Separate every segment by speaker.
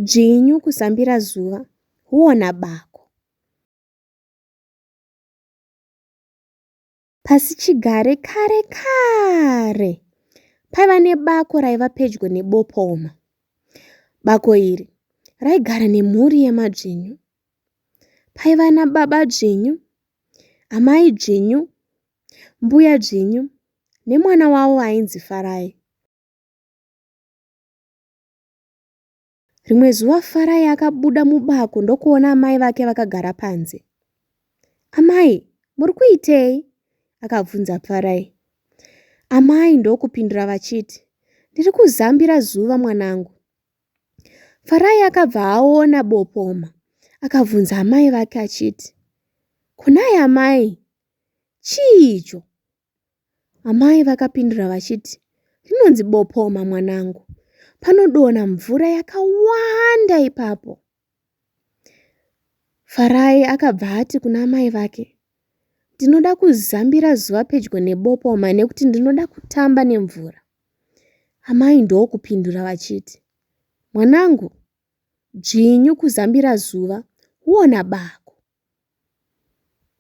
Speaker 1: Dzvinyu kuzambira zuva, huona bako. Pasichigare kare kare paiva nebako raiva pedyo nebopoma. Bako iri raigara nemhuri yemadzvinyu. Paiva nababa Dzvinyu, amai Dzvinyu, mbuya Dzvinyu nemwana wavo ainzi Farai. Rimwe zuva Farai akabuda mubako ndokuona amai vake vakagara panze. Amai, muri kuitei? akabvunza Farai. Amai ndokupindura vachiti, Ndiri kuzambira zuva mwanangu. Farai akabva aona bopoma akabvunza amai vake achiti, Kunai amai, chii icho? Amai vakapindura vachiti, Rinonzi bopoma mwanangu. Panodonha mvura yakawanda ipapo. Farai akabva ati kuna amai vake, Ndinoda kuzambira zuva pedyo nebopoma nekuti ndinoda kutamba nemvura. Amai ndokupindura vachiti, Mwanangu, dzvinyu kuzambira zuva, huona bako.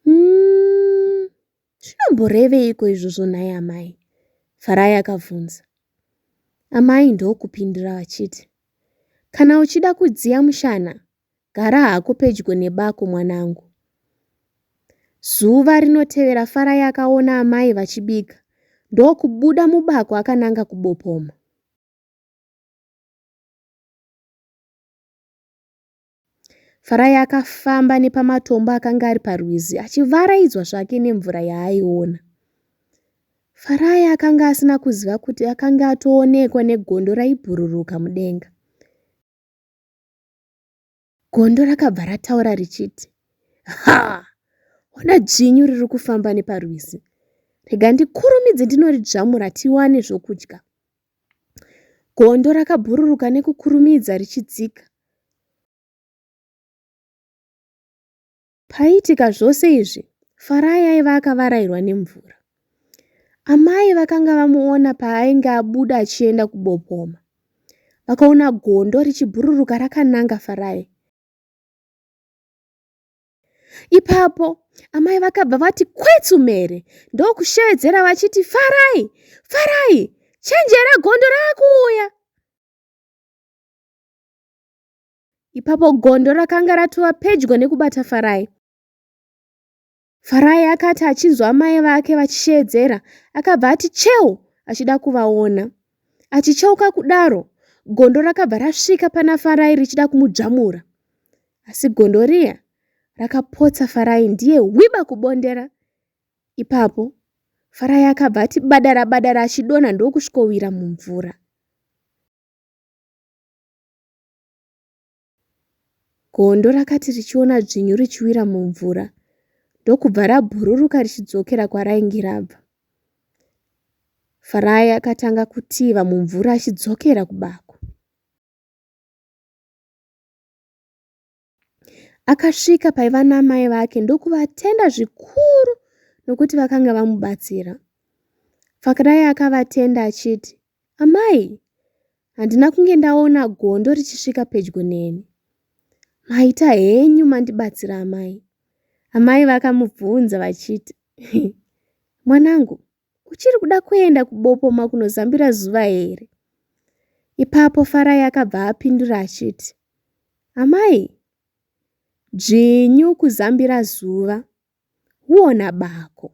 Speaker 1: Mm, Zvinomboreveiko izvozvo nhai amai? Farai akabvunza. Amai ndokupindura vachiti, Kana uchida kudziya mushana, gara hako pedyo nebako mwanangu. Zuva rinotevera Farai akaona amai vachibika ndokubuda mubako akananga kubopoma. Farai akafamba nepamatombo akanga ari parwizi achivaraidzwa zvake nemvura yaaiona. Farai akanga asina kuziva kuti akanga atoonekwa negondo raibhururuka mudenga. Gondo rakabva rataura richiti, Ha! Hona dzvinyu riri kufamba neparwizi. Rega ndikurumidze ndinoridzvamura tiwane zvokudya. Gondo rakabhururuka nekukurumidza richidzika. Paiitika zvose izvi, Farai aiva akavarairwa nemvura. Amai vakanga vamuona paainge abuda achienda kubopoma. Vakaona gondo richibhururuka rakananga Farai. Ipapo amai vakabva vati kwetsu mhere ndokushevedzera vachiti Farai! Farai! Chenjera gondo raakuuya! Ipapo gondo rakanga ratova pedyo nekubata Farai. Farai akati achinzwa amai vake vachisheedzera akabva ati cheu achida kuvaona. Achicheuka kudaro, gondo rakabva rasvika pana Farai richida kumudzvamura. Asi gondo riya rakapotsa Farai ndiye hwiba kubondera. Ipapo Farai akabva ati badara badara achidonha ndokusvikowira mumvura. Gondo rakati richiona dzvinyu richiwira mumvura ndokubva rabhururuka richidzokera kwarainge rabva. Farai akatanga kutiva mumvura achidzokera kubako. Akasvika paiva namai vake ndokuvatenda zvikuru nokuti vakanga vamubatsira. Farai akavatenda achiti, Amai, handina kunge ndaona gondo richisvika pedyo neni. Maita henyu mandibatsira amai. Amai vakamubvunza vachiti, Mwanangu, Uchiri kuda kuenda kubopoma kunozambira zuva here? Ipapo Farai akabva apindura achiti, Amai, dzvinyu kuzambira zuva, huona bako.